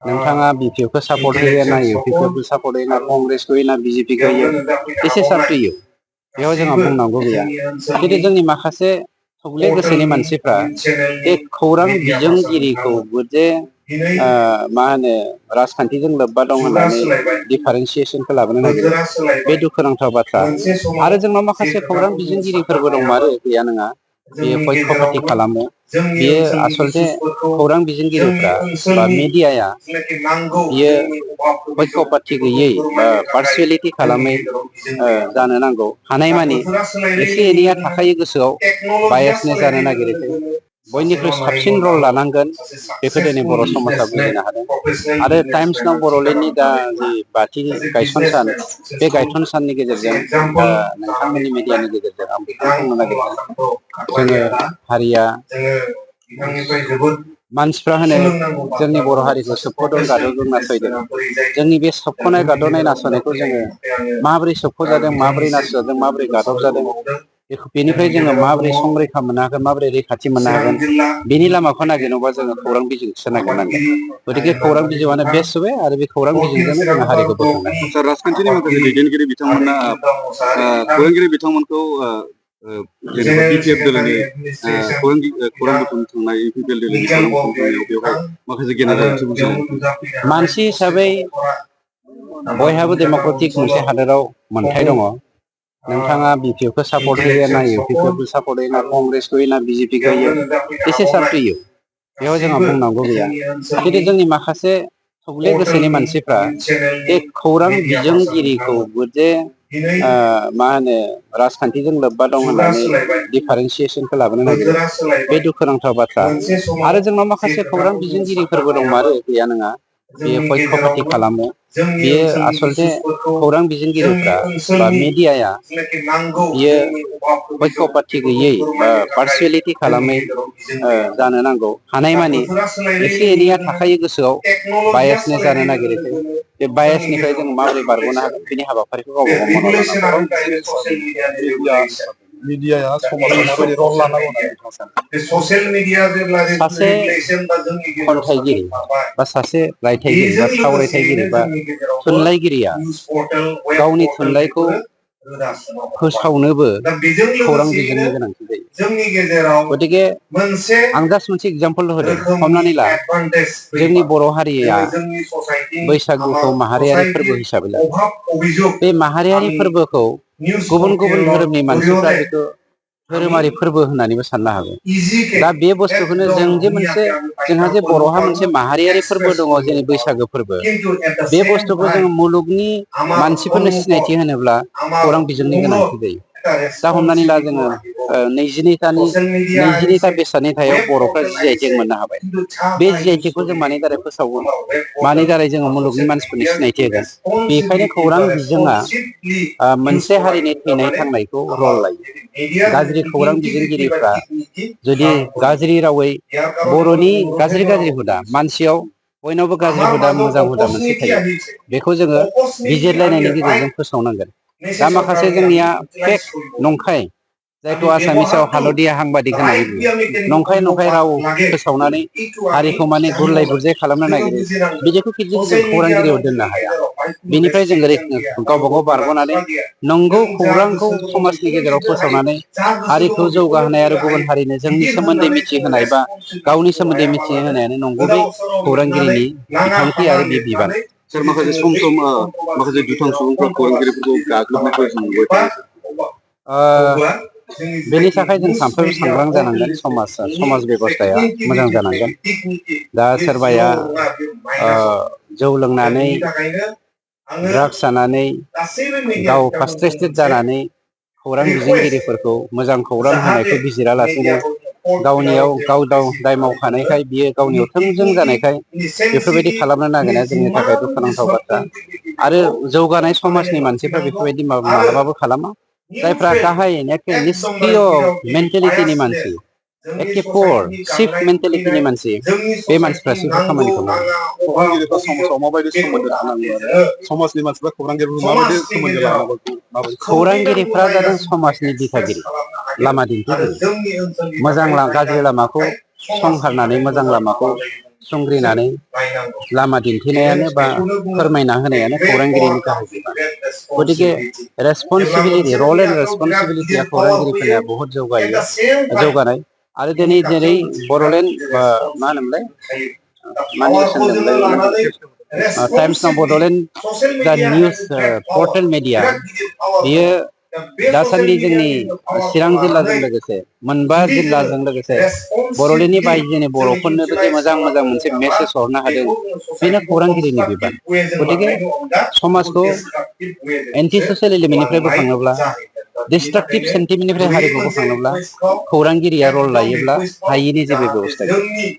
नोंथाङा बिपिएफखौ सापर्ट होयो ना इउपिपिएफखौ सापर्ट होयो ना कांग्रेसखौ होयो ना बिजेपिखौ होयो it's is up to you. बेयाव जोंहा बुंनांगौ गैया। खिन्थु जोंनि माखासे थौले गोसोनि मानसिफ्रा बे खौरां बिजोंगिरिखौबो जे मा होनो राजखान्थिजों लोब्बा दं होननानै डिफारेन्सियेसनखौ लाबोनो नागिरो, बे दुखुनांथाव बाथ्रा। आरो जोंनाव माखासे खौरां बिजोंगिरिफोरबो दंमारो, गैया नङा। बेयो पक्षपाती खालामो। बेयो आसलथे खौरां बिजोंगिरिफ्रा बा मिडियाया बियो पक्षपाती गैयै बा पार्सुवेलिटि खालामै जानो नांगौ। हानायमानि एसे एनैया थाखायो गोसोआव, बायासनेस जानो नागिरो। बयनिख्रुइ साबसिन रल लानांगोन, बेखौ दिनै बर' समाजा बुजिनो हादों। आरो टाइम्स नाव बर'लेण्डनि दा जि बाथि गायसन सान, बे गायसन साननि गेजेरजों नोंथांमोननि मिडियानि गेजेरजों आं बेखौनो बुंनो नागिरदों, जोङो हारिया मानसिफ्रा होनो जोंनि बर' हारिखौ सोबख'दों गादबदों नासयदों। जोंनि बे सोबख'नाय गादबनाय नासयनायखौ जोङो माबोरै सोबख'जादों, माबोरै नासयजादों, माबोरै गादबजादों, बेनिफ्राय जोङो माबोरै संरैखा मोननो हागोन, माबोरै रैखाथि मोननो हागोन, बेनि लामाखौ नागिरनोबा जोङो खौरां बिजोंखौसो नागिरनांगोन। गतिके खौरां बिजोङानो बेस्ट वे, आरो बे खौरां बिजोंजोंनो जोङो हारिखौ बोखांनांगोन। राजखान्थिनि माखासे दैदेनगिरि बिथांमोना खौरांगिरि बिथांमोनखौ जेनेबा बिपिएफ दोलोनि खौरां बुथुमनो थांनाय, इउपिपिएल दोलोनि खौरां बुथुमनो थांनायाव बेवहाय माखासे गेना गोरोन्थि बुजिदों। मानसि हिसाबै बयहाबो डेम'क्रेटिक मोनसे हादोराव मोनथाय दङ। नोंथाङा बिपिएफखौ सापर्ट होयो ना इउपिपिएफखौ सापर्ट होयो ना कांग्रेसखौ होयो ना बिजेपिखौ होयो it's is up to you. बेयाव जोंहा बुंनांगौ गैया। खिन्थु जोंनि माखासे थौले गोसोनि मानसिफ्रा बे खौरां बिजोंगिरिखौबो जे मा होनो राजखान्थिजों लोब्बा दं होननानै डिफारेन्सियेसनखौ लाबोनो नागिरो, बे दुखुनांथाव बाथ्रा। आरो जोंनाव माखासे खौरां बिजोंगिरिफोरबो दंमारो, गैया नङा। बेयो पक्षपाती खालामो। बेयो आसलथे खौरां बिजोंगिरिफ्रा बा मिडियाया बियो पक्षपाती गैयै बा पार्सुवेलिटि खालामै जानो नांगौ। हानायमानि एसे एनैया थाखायो गोसोआव, बायासनेस जानो नागिरो। बे बायासनिफ्राय जों माबोरै बारग'नो हागोन, बेनि हाबाफारिखौ गावबा गाव मावना लानांगौ। मिडियाया समाजाव माबायदि रल लानांगौ होननानै नोंथाङा सानो? सासे खन्थाइगिरि बा सासे रायथाइगिरि बा सावरायथाइगिरि बा थुनलाइगिरिया गावनि थुनलाइखौ फोसावनोबो खौरां बिजोंनि गोनांथि जायो। गतिके आं जास्ट मोनसे एग्जाम्पल होदों। हमनानै ला, जोंनि बर' हारिया बैसागुखौ माहारियारि फोरबो हिसाबै लायो। बे माहारियारि फोरबोखौ गुबुन गुबुन धोरोमनि मानसिफ्रा बेखौ धोरोमारि फोरबो होननानैबो साननो हागौ। दा बे बुस्थुखौनो जों जे मोनसे, जोंहा जे बर'हा मोनसे माहारियारि फोरबो दङ, जेरै बैसागो फोरबो, बे बुस्थुखौ जोङो मुलुगनि मानसिफोरनो सिनायथि होनोब्ला खौरां बिजोंनि गोनांथि जायो। दा हमनानै ला, जोङो 22ता बेसादनि सायाव बर'फ्रा GI मोननो हाबाय। बे GI जों मानि दारै फोसावगोन, मानि दारै जोङो मुलुगनि मानसिफोरनि सिनायथि होगोन? बेखायनो खौरां बिजोङा मोनसे हारिनि थैनाय थांनायखौ रल लायो। गाज्रि खौरां बिजोंगिरिफ्रा जुदि गाज्रि रावै बर'नि गाज्रि हुदा, मानसियाव बयनावबो गाज्रि हुदा मोजां हुदा मोनसे थायो, बेखौ जोङो बिजिरलायनायनि गेजेरजों फोसावनांगोन। दा माखासे जोंनिया फेक, नंखाय, जायखौ आसामिसाव हालदिया हांबादिक होननानै बुङो, नंखाय राव फोसावनानै हारिखौ माने गुरलाय गुरजाय खालामनो नागिरो। बिदिखौ खिन्थु जों खौरांगिरियाव दोननो हाया। बेनिफ्राय जों गावबा गाव बारग'नानै नंगौ खौरांखौ समाजनि गेजेराव फोसावनानै हारिखौ जौगाहोनाय आरो गुबुन हारिनो जोंनि सोमोन्दै मिथिहोनाय बा गावनि सोमोन्दै मिथिहोनायानो नंगुबै खौरांगिरिनि बिथांखि आरो बे बिबान। सोर माखासे सम माखासे दुथां सुबुंफ्रा खौरांगिरिफोरखौ गाग्लोबनायखौ जों नुबाय थायो। बेनि थाखाय जों सानफ्रोमबो सांग्रां जानांगोन। समाज बेब'स्थाया मोजां जानांगोन। दा सोरबाया जौ लोंनानै, ड्राग्स जानानै, गाव फ्रास्ट्रेटेड जानानै खौरां बिजोंगिरिफोरखौ मोजां खौरां होनायखौ बिजिरालासिनो गावनियाव गाव दाय मावखानायखाय, बियो गावनियाव थोंजों जानायखाय बेफोरबायदि खालामनो नागिरनाया जोंनि थाखाय दुखुनांथाव बाथ्रा। आरो जौगानाय समाजनि मानसिफ्रा बेफोरबायदि मालाबाबो खालामा। जायफ्रा गाहाय निष्क्रिय मेन्टेलिटिनि मानसि, एखे पुवर चिफ मेन्टेलिटिनि मानसि, बे मानसिफ्रासो बेफोर खामानिखौ मावो। खौरांगिरिफ्रा समाजाव माबायदि सोमोन्दो थानांगौ आरो समाजनि मानसिफ्रा खौरांगिरिफोरखौ माबायदि सोमोन्दो लानांगौ? खौरांगिरिफ्रा जादों समाजनि दिथागिरि, लामा दिन्थिगिरि। मोजां गाज्रि लामाखौ संखारनानै मोजां लामाखौ संग्रिनानै लामा दिन्थिनायानो बा फोरमायना होनायानो खौरांगिरिनि गाहाय बिबान। गतिके रेसपन्सिबिलिटि रल एन्ड रेसपन्सिबिलिटिया खौरांगिरिफोरना बहुत जौगानाय आरो दिनै जेरै बड'लेण्ड मा होनोमोनलाय मानि सोंदोंमोनलाय टाइम्स नाव बड'लेण्ड दा निउज पर्टेल मेडिया बियो दासान्दि जोंनि चिरां जिल्लाजों लोगोसे मोनबा जिल्लाजों लोगोसे बड'लेण्डनि बायजोनि बर'फोरनोबो जे मोजां मोजां मोनसे मेसेज हरनो हादों बेनो खौरांगिरिनि बिबान। गतिके समाजखौ एन्टि ससियेल एलिमेन्टनिफ्राय बोखांनोब्ला डिस्ट्राक्टिभ सेन्टिमेन्टनिफ्राय हारिखौ बोखांनोब्ला खौरांगिरिया रल लायोब्ला हायिनि जेबो बेबस्था गैया।